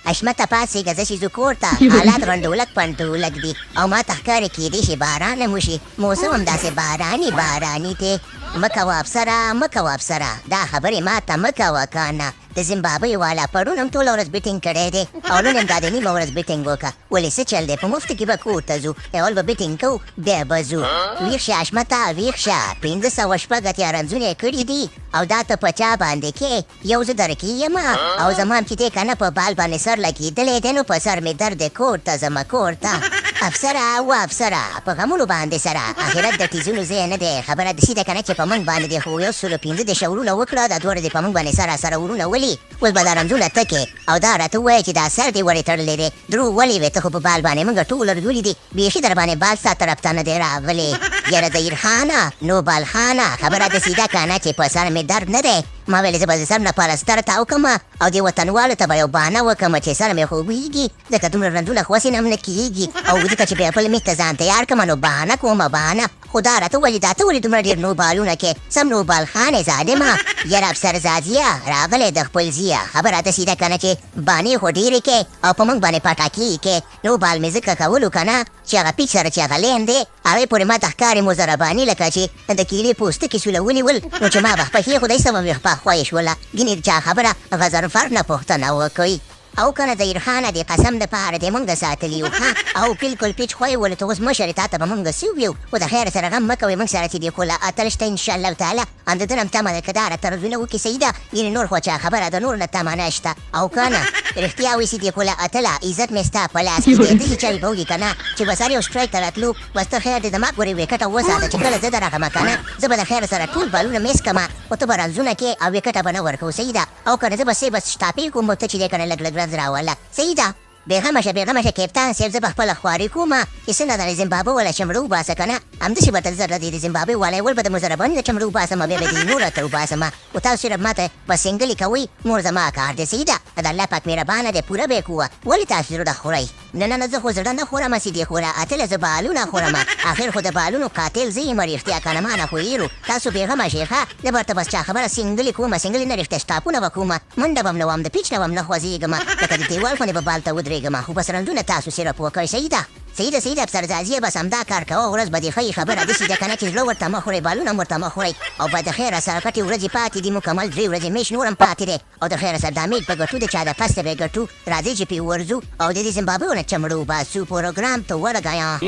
حشمته پاڅېږه ځه چې ځو کور ته، حالات غنډولک پنډولک دي او ماته ښکاري کېدای شي باران هم وشي، موسم هم داسې باراني باراني دی. مه کوه افسره، مه کوه افسره، دا خبرې ماته مه کوه کنه، د زمبابوې والا پرون هم ټوله ورځ بیټینګ کړی دی او نن هم دا دی نیمه ورځ بیټینګ وکړه، ولې څه چل دی، په مفت کې به کور ته ځو، اول به بیټینګ کوو بیا به ځو. ویښ شه حشمته، ویښ شه، 586 رنزونه یې کړي دي او دا ته په چا باندې کې؟ یو زه درکې یم او زما هم چې دی کنه په بال باندې سر لګېدلی دی نو په سر مې درد دی، کور ته ځمه کور ته. افسره و افسره په غمونو باندې سره اخرت د ټیزونو ځای نه دی، خبره داسې ده کنه چې په موږ باندې دې خو 135 اورونه وکړه، دا دوه ورځې په موږ باندې سره سره اورونه ولي، اوس به دا رنځونه ته کې او دا راته ووایه چې دا سر دې ولې تړلی دی، درو ولې وې ته خو په بال باندې موږ ټول ورځولي دي، بیخي درباندې بال ستا طرف ته نه دی راغلی. یاره ظهیر خانه نو بال خانه خبره داسې ده کنه چې په سر مې درد نه دی، ما ویل زه به د سر نه پلستر تاو کړم او دې وطنوالو ته به یو بهانه وکړم چې سر مې خوږیږي، ځکه دومره رنځونه خو هسې نه هم نه کیږي او ځکه چې بیا بل مېز ته ځان تیار کړم نو بهانه کوم بهانه. خو دا راته وویل دا ته ولې دومره ډېر نوبالونه کې، سم نوبال خان یې ظالمه. یاره افسر ځاځیه راغلی د خپل ځیه، خبره داسې ده که نه چې بانې خو ډېرې کې او په موږ باندې پټاکې کې. نوبال مې ځکه کولو که نه چې هغه پیچ سره چې هغه لین دی هغې پورې ماته ښکاري مزرباني لکه چې د کیلې پوستکي سولولي ول، نو چې ما به خپه کېښوده ایسته به مې خپه خوی شوله، ګینې د چا خبره غضنفر نه پوښتنه وکړئ. او کنه ظهیر خانه دې قسم د پاره دې مونږ ساتلي یو ښه او بلکل پیچ خوی ول، ته اوس مشر یې تاته به مونږ څه ویو، خو د خیره سره غم مه کوئ مونږ سره چې دې خو لا اتل شته انشاالله تعالی، ان د ده نه هم تمه ده که دا راته رزونه وکړي صحیح ده، ګینې نور خو چا خبره د نورو نه تمه نشته. او کنه رښتیا وایي چې کوله اتله عزت مې ستا په لاس کې دی، داسې چل به وکړي که نه چې بس هر یو سټرایک ته راتلو بس ته خیر دی زما پورې ویکټه وساته چې کله زه درغمه که نه زه به د خیر سره ټول بالونه میس کړم خو ته به رنزونه کې او ویکټه به نه ورکوو صحیح ده، او که نه زه به څه بس شتاپې کوم ته چې دی که نه لږ لږ رنز راوله صحیح ده. بېغمه شه بېغمه شه کیپتان صیب زه به خپله خواري کوم چې څنګه د زمبابوې والا چمړه وباسه کنه همداسې به ته زه د زمبابوې والا اول به د مزرباني نه چمړه وباسم بیا به دې نور راته وباسم خو تاسو صرف ماته بس سنګلې کوئ نور زما کار دی صحیح ده د الله پاک مهربانه دی پوره به یې کوه ولې تاسو زړه خورئ. نه نه نه زه خو زړه نه خورم سیدې خوره اتله زه بالونه خورم اخر خو د بالونو قاتل زه یم رښتیا کنه مانه خو هیرو تاسو بېغمه شئ ښه زه به ورته بس چا خبره سنګلې کوم سنګلې نه رښتیا شتاپونه به کوم منډه به هم نه وهم د پیچ نه به هم نه خوځېږم لکه د دیوال غوندې به بال ته ودرېږم خو بس رنځونه تاسو صرف وکړئ صحیح ده صحیح ده صحیح ده افسرځاځیه بس همدا کار کوه ورځ به دې ښه وي خبره داسې ده کنه چې زړه ورته مه خورئ بالونه هم ورته مه خورئ او به د خیره سره غټې ورځې پاتې دي مکمل درې ورځې میچ نور هم پاتې دی او د خیره سره دا میچ به ګټو د چا د پسته به ګټو راځئ چې پې ورځو او د دې زمبابوې نه چمړو وباسو پروګرام ته ورګایا.